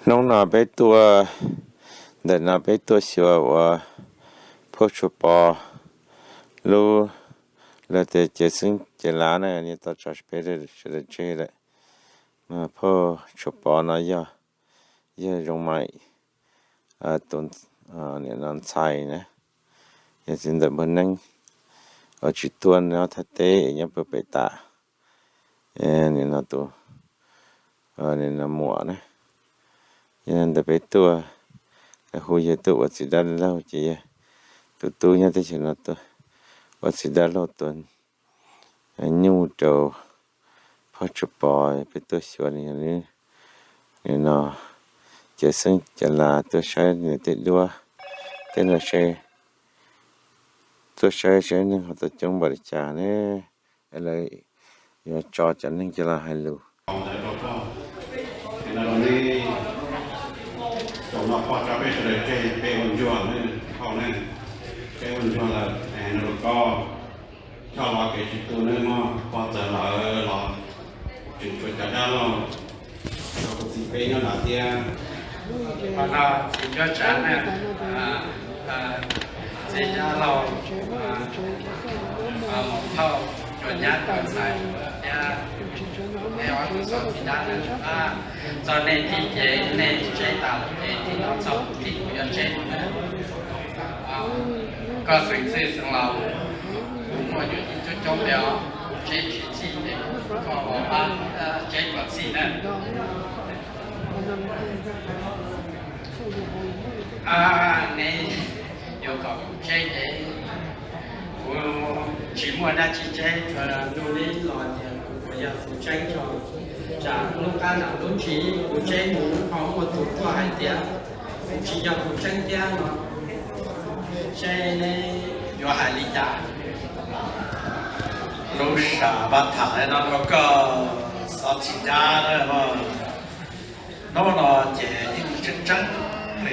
Hnub no peb tuaj, ntawm no peb tuaj xyuas ua phauj Tshuas Pov lub, lawv tias cev xeeb cev lav na, niam tau tso peb sawv daws tseg lawm. Phauj Tshuas Pov no yog, yog Zoo Maim tus, nim no ntxhais na, yog txiv ntawm npawg Neeb uas tsis tuaj nyob Thaib teb, nyob puag pem tas. Nim no tus, nim no muam na, yog ntawm peb tuaj, lawv hu yawg tuaj ua txiv dab laug ces yog tus tub nyob teb chaws no tuaj ua txiv dab laug tua nyuj rau phauj Tshuas Pov. Peb tuaj xyuas nws, nim no cev xeeb cev lav, tuaj saib nws tej duab, tej no, tuaj saib saib neeg ho tau coob npaum li cas ne, lawv yuav tso cov neeg coj los hais lus. Peb ua ntsuag lawm, no rau koj coj los kev tsis tu, nej muab pov txawv lawm los tseem tshuav cov dab laug rau kuv txiv peb nyob nram thiab. Qhov no txiv cuab tsav na, txiv dab laug, mus thauj cov nyab cov ntxhais thiab, nej ob tug xov txiv dab na. Txog nej thib ces nej tseb tas ces thib no txog kuv thib kuv yuav tseb na. Koj xeev txwj xeev laus, kuv muaj yuav ib coob coob li os, kuv tseb tsis txhij ces koj los pab tseb kom txhij na. Neb yuav kom kuv tseb ces kuv tsis muaj dab tsi tseb, tsuas nug neb los tias kuv puas yog tus tseeb tso. Tsam lub qab nram lub ntsis kuv tseb mus ho muaj tus tuaj hais tias kuv tsis yog tus tseeb thiab no, seb neb yuav hais li cas? Lub sam pab tham no rau koj xov txhim dab na. Hnub no ces yeej tseeb tseeb li,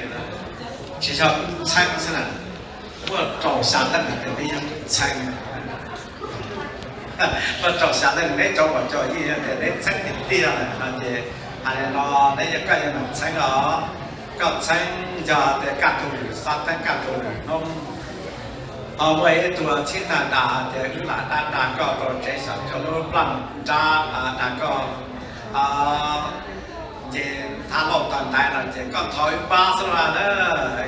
tsis yog txheeb xwb na, muaj rau xya leej tias neb yog txheeb. Muaj rau xya leej neb cov uas cov yeej tias neb txheeb tiag tiag no ces hais li no, neb yog koj yog mam txheeb os. Koj txheeb yog tias kaj ntug lwm xab teeb kaj ntug lwm hnub, ho muaj ib tug txhib tag dag hais tias wb lam dab dag koj rau tsev xyaum cov lub plaj nrab dag koj nce thab lauj tawg ntaiv no ces koj thov wb pab xwb na,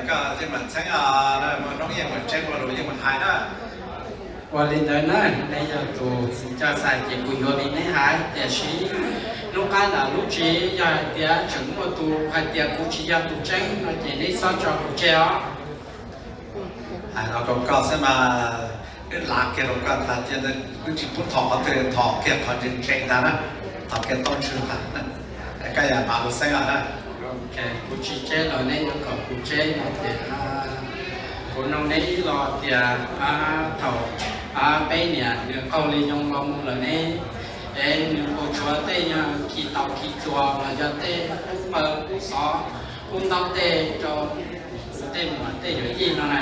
koj yeej mam txheeb os, muaj hnub yeej mam tseeb, muaj lus yeej mam hais na. Ua li ntawd na, neb yog tus txiv coj xais ces kuv yuav li neb hais, tiam sis lub qab nram lub ntsis yog hais tias tseem muaj tus hais tias kuv tsis yog tus tseeb no ces neb txhob tso kuv tseg os. Hais no rau koj xwb mas, wb lav kiag rau koj ntag, wb tsis pub thov qhov twg, thov kiag qhov ntse ntse ntag na, thov kiag toob ntshw ntag. Koj yog Mav Lus Xeeb os na. Kuv tsis tseb los neb yuav kom kuv tseb no ces kuv nug neb ib los tias thaum peb niam nws qaug li yoo los mus lawm ne, es nws puas tshuav tej nyuag khi taus khi txuas los yog tej kub paws kub xov kub ntaub tej rau kuv tej muam tej yawm yij no na?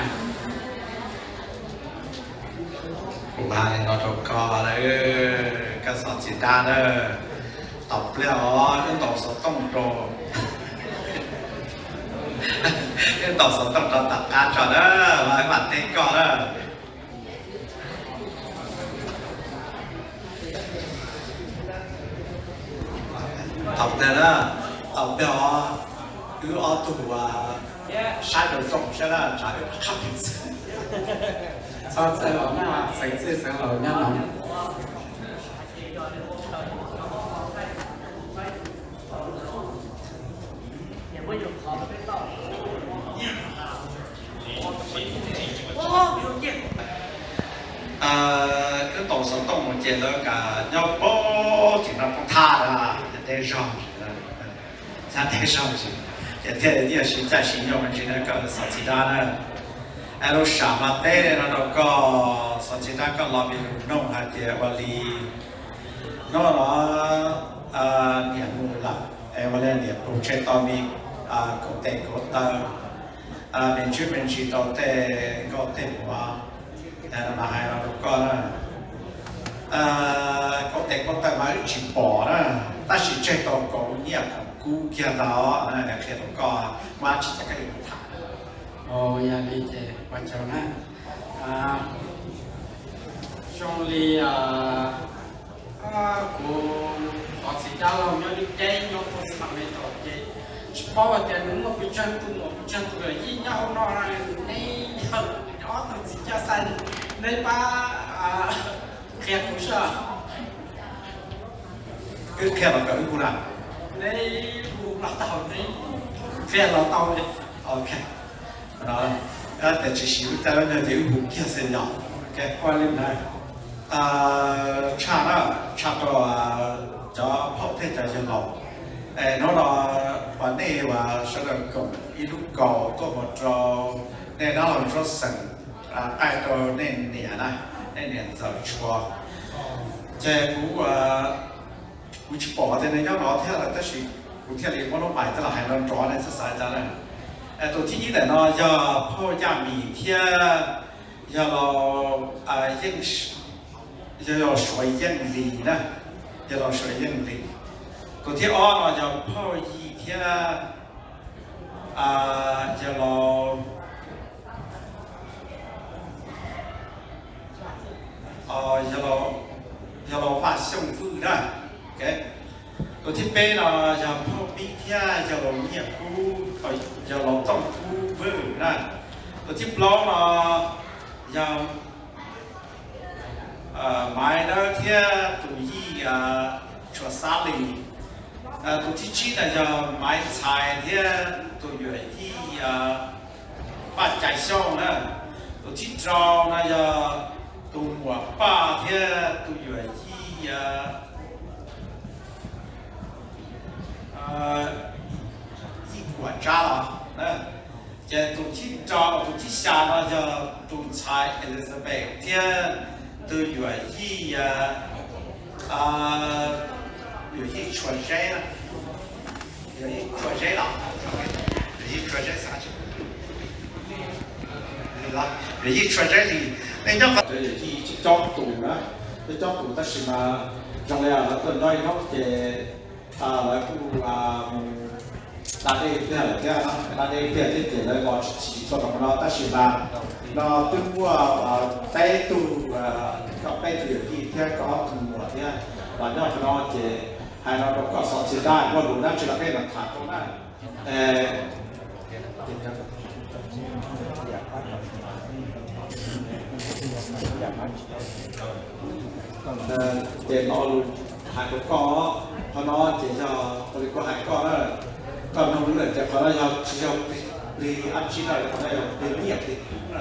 Kuv hais li no rau koj lawm, koj xov txhim dab na, tau pliag os, wb ntaus xov tooj rau, wb ntaus xov tooj rau tom qab tso na, mas wb mam teb koj na. Tau pliag na, tau pliag os, wb ob tug saib rau zoo saib na, tsam wb qab pes txwv. Txhob txhawj os, xeev txwj xeev laus nyob no. Wb ntaus xov tooj mus ces lawv kam nyob pab tim no poob thaj na, deb zog, xyab deb zog ces thiaj li siv caij siv nyoog me ntsis na koj xov txhim dab na. Es lub sam mas teb no rau koj xov txhim dab, koj los vim lus noog hais tias ua li hnub no niam mus lawm es ua li niam pus tseg tau me kauv tes kauv taw, me ntsis me ntsis rau tej nkauj tej muam. Mas hais no rau koj na, kauv tes kauv taw mas wb tsis pom na, tab sis tseg tau kauv nyiaj kauv Kuv kiag ntawd qhia rau koj, muaj dab tsi ces koj yuav tham. Yog li ces ua tsaug na. Zoo li kuv qhov txiv dab laug nyob deb deb nyob puag Sacramento ces tsis paub hais tias nws muaj pes tsawg tus muam pes tsawg tus yawm yij nyob hauv no, neb yog ob tug txiv coj xais, neb pab qhia kuv seb. Wb qhia los kawm wb kuv na. Neb hu los tau, neb qhia los tau li. Ok. Tias tsis siv wb caj dab nyog ces wb hu kiag xwb yog. Ua li ntawd. Tshaj na, tshaj rau cov phauj thiab cov yawg laus. Hnub no uas nej uas sawv daws koom ib lub kaus tuaj mus rau nej dab laug Ntsuab Xeem, qaij rau nej niam na, nej niam ntxawm tshua. Ces kuv, kuv tsis pom tias nws nyob no thiab lawm tab sis kuv thiaj li muab lub mais coj los hais nrov nrov nej txhob xav cas na. Tus thib ib ntawm no yog phauj Yaj Mis thiab yog laus Yeej, yog laus Suav Yeej Lis na, yog laus Suav Yeej Lis. Tus thib ob no yog phauj Yij thiab yog laus, yog laus Vaj Xyooj Vwj na. Tus thib peb no yog phauj Mib thiab yog laus Nyiaj Kub, yog laus Tooj Kub Vwj na. Tus thib plaub no yog Maiv Dawb thiab tus yij Tshua Xab Lis. Tus thib tsib no yog Maiv Ntxhais thiab tus yawm yij Paj Cai Xyooj na. Tus thib rau no yog tus muam Paj thiab tus yawm yij Yij Kuam Tsab los. Ces tus thib rau, tus thib xya no yog tus ntxhais Elizabeth thiab tus yawm yij, yawm yij Tshua Zeb, yawm yij Tshua Zeb los, yawm yij Tshua Zeb xav yawm yij Tshua Zeb li, nej nyob qhov yawm yij coob tus na, coob tus tab sis mas zoo li lawv tuaj nyob ib hnub ces lawv kuj mus da dej pliag lawm thiab, da dej pliag thiab ces lawv los tsis txog rau qhov no tab sis mas no twb muaj peb tug, koj peb tug yawm yij thiab koj ob tug muam thiab los nyob qhov no ces hais no rau koj xov xwm dab muaj lus dab tsi los peb mam tham rau na. Ces no lus hais rau koj, qhov no ces yog ua li kuv hais koj na, koj nug lawm ces qhov no yog tsis yog plig dab tsi na, qhov no yog plig nyiaj plig tub na.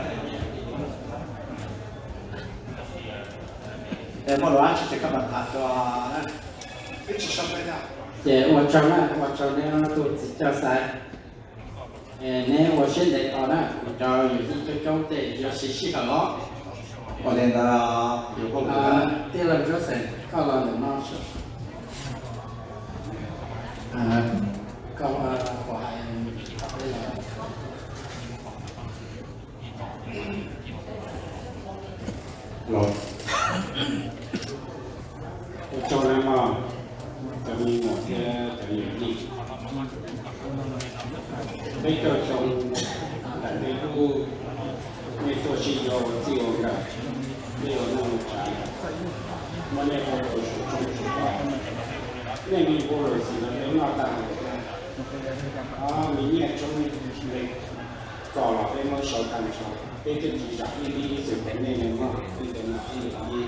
Muaj lus dab tsi ces koj mam tham rau. Ces ua tsaug na, ua tsaug neb ob tug txiv coj xaiv. Neb ua siab ntev tos na, kuv cov yawm yij coob coob ces yuav siv sij hawm los. Ua li ntawd, tij laug Ntsuab Xeem, koj los ntawm no. Koj puas hais? Los, ua tsaug na mog, cov me nyuam thiab cov yawm yij. Peb caug xyoo ntawm nej lub, nej tuaj sib yuav ua txij ua nkawm, nej ua neej ua tsav, muab nej ua rau sum tshooj sum kos, nej me hu lus xwm los peb noj tag lawm thiab. Ob me nyiaj tshoob nqi kos los peb muab sau tag nrho, peb twb tsis zam ib lib ib txwm rau nej li mog, ib ntawd no ib yam li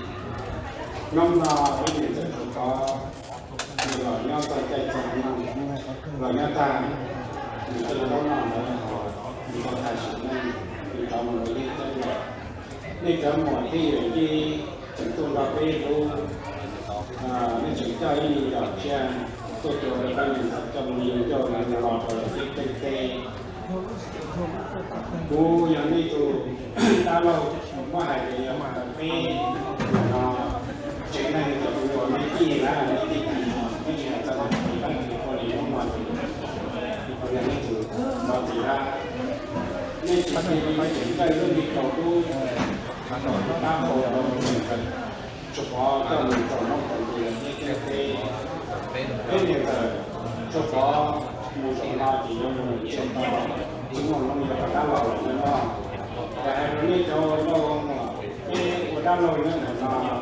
hnub no peb niam ntxawm tsuas tov nws los nyob txog caij txog nyoog, los nyob tag nws tej zaub noj ntawd, nws tau tag sim neej, nws rov mus ua liaj teeb lawm. Nej cov muam thiab yawm yij tseem tuaj nrog peb hlub, nej tseem coj ib me nyuam tsiaj tuaj tua rau peb niam ntxawm coj mus yug ncauj los rau lawv tej teb. Kuv yog nej tus dab laug, muab hais tias yog tawm peb no, tsev neeg cov kuv yuav nej tij na, nej tij tag nrho, nej tsis hais txog tus txiv, tus poj niam hnub no ces kuv yog nej tus npawg txiv dab. Nej tsis cia li nej tseem nqaij lub me kaus dub dab qau rau niam ntxawm, tsuas pov coj mus rau noob rau ntxhias thiab thiab teb. Peb niam ntxawm Txog tod mus zaum no ces yuav mus tsev tau, tsis muaj hnub yuav rov qab los lawm no. Ces hais rau nej cov ua muam, peb ua dab laug nyob ntawm no,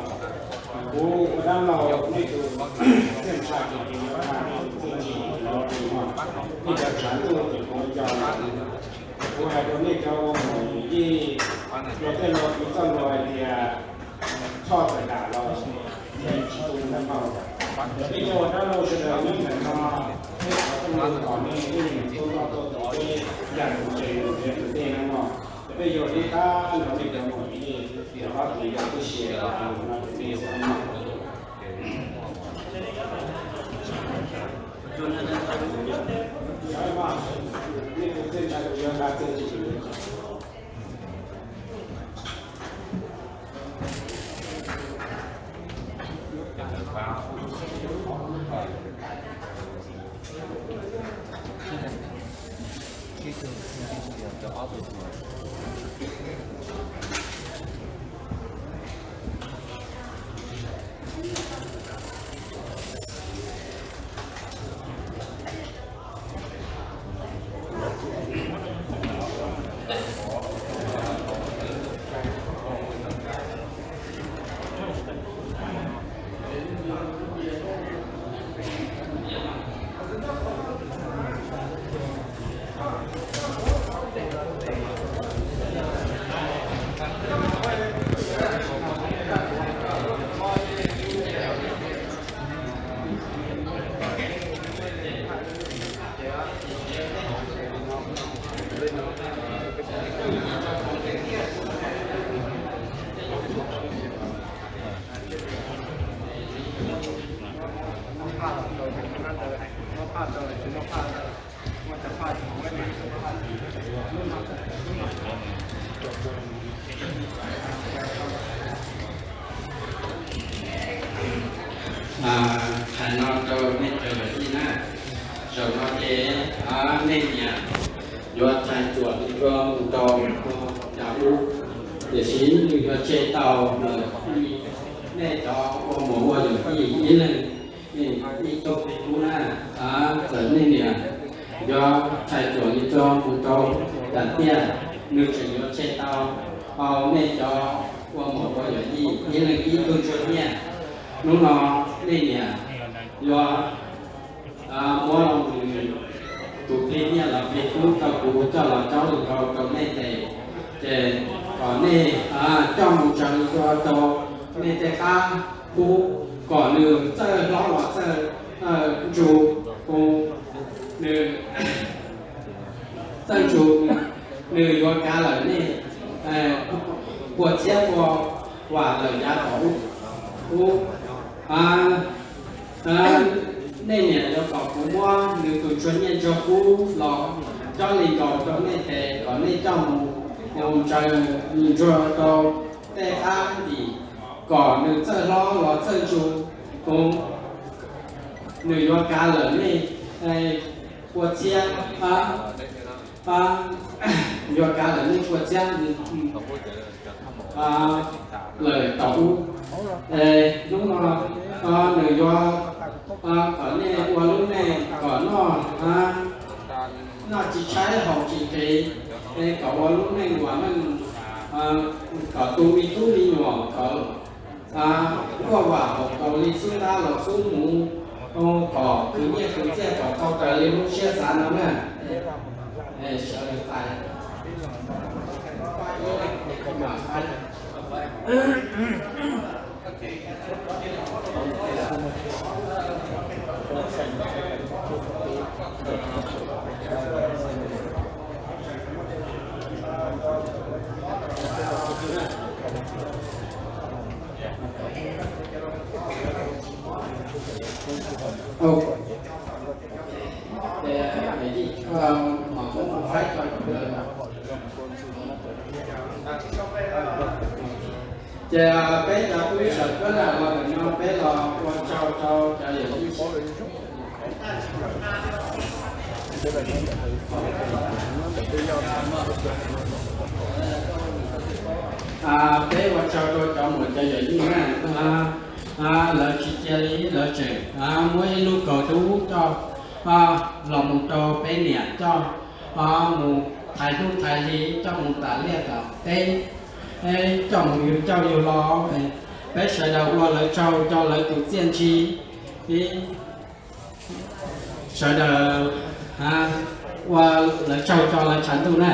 kuv ua dab laug, nej tus txiaj ntsha ces kuv yuav tag, nej tus txiaj ntsim ces kuv yuav mus, nej cov tshav ntuj ces kuv yuav nco lawm. Kuv hais rau nej cov ua muam yij, luag tej laus piv txoj lus hais tias, txhoj tawm dam los tsis tu ntag. Nej cov ua dab laug sawv daws nyob ntawm no, peb thov Tswv Ntuj kom nej ib leeg tuaj noj tuaj haus, peb yam mus tsev mus tsev tus dej no mog. Ces peb yuav ib qab nrog nej cov muam yij, yog qhov twg yog tib si los no ces nej xav mog. Nej tus txiaj ntsha kuv yuav nqa txiaj ntsim. Hais no rau nej cov yawm yij na, zaum no ces nej niam yuav txhais cuam li rua mus rau cas ub, tiam sis nws yuav tseg tau lawm. Nej cov ua muam ua yawm yij ib leeg ib tug peb tub na, txawm nej niam yuav txhais cuam li rua mus rau cas tiaj, nws tseem yuav tseg tau hau nej cov ua muam ua yawm yij ib leeg ib tug ntsuag nyiaj. Hnub no nej niam yuav muab nws tus plig nyiaj los plig kub rau kuv coj los caub lug rau rau nej tes, ces kom nej coj mus tsaws rau rau nej tej qab pub, kom nws txawj hlob los txawj ntsu, nws txawj ntsu, nws yuav kav lawm nej pua txhiab pua vam lawm yav tom ub. Nej niam yuav kom kuv muab nws tus ntsuag nyiaj ntsuag kub los cob li nkaus rau nej tes kom nej coj mus tsaws ntsuag rau tej qab ntim, kom nws txawj hlob los txawj ntsu, nws yuav kav lawm nej pua txhiab, yuav kav lawm nej pua txhiab lawm tom ub. Hnub no nws yuav kom nej ua lub neej kom noj, noj tsis tshaib haus tsis nqhis, kom ua lub neej uas neeg kom tu me tub me nyuam kom kuaj vam haus kaus li xub ntab los xub hmuv, kom khwv nyiaj khwv txiaj kom tau raws li lub siab xav no na. Sawv daws txais. Ces peb cov tub sawv daws los ntawm no peb los ua tsaug rau cov yawm yij. Peb ua tsaug rau cov muam cov yawm yij na, lawv tsis cia li lawv tseem muab ib lub kaus dub coj los mus rau peb niam coj mus thaiv hnub thaiv hli, coj mus tas liaj tas teb, coj mus yug coj yug los, peb sawv daws ua lawv tsaug rau lawv tus txiaj ntsig, sawv daws ua lawv tsaug rau lawv tshav ntuj na.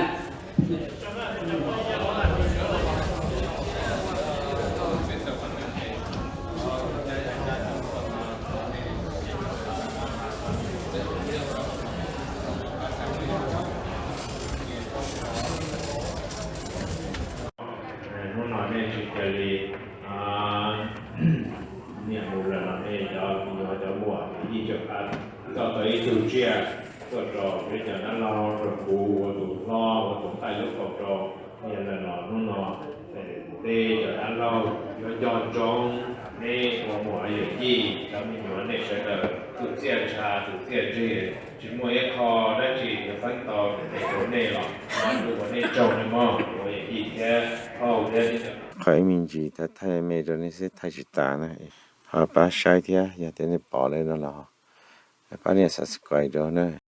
Hnub no nej tsis cia li niam mus lawm los nej cov me nyuam cov muam yij tseem tau tau ib tug tsiaj tuaj rau peb cov dab laug, rau kuv ua tus hlob ua tus nqaij lub kaus rau. Yog li no hnub no peb cov dab laug yuav nco ntsoov neb ua muam yawm yij cov me nyuam nej sawv daws tus txiaj ntsha tus txiaj ntsig, tsis muaj ib qho dab tsi yuav feeb tau rau nej los ua nej tsaug li mog, ua yawm yij thiab phauj thiab. Qhov ib me ntsis thaij thaij me rau nej xwb, thaij tsis tas na. Ho pab saib thiab, yog tias nej pom li no los pab nias subscribe rau na.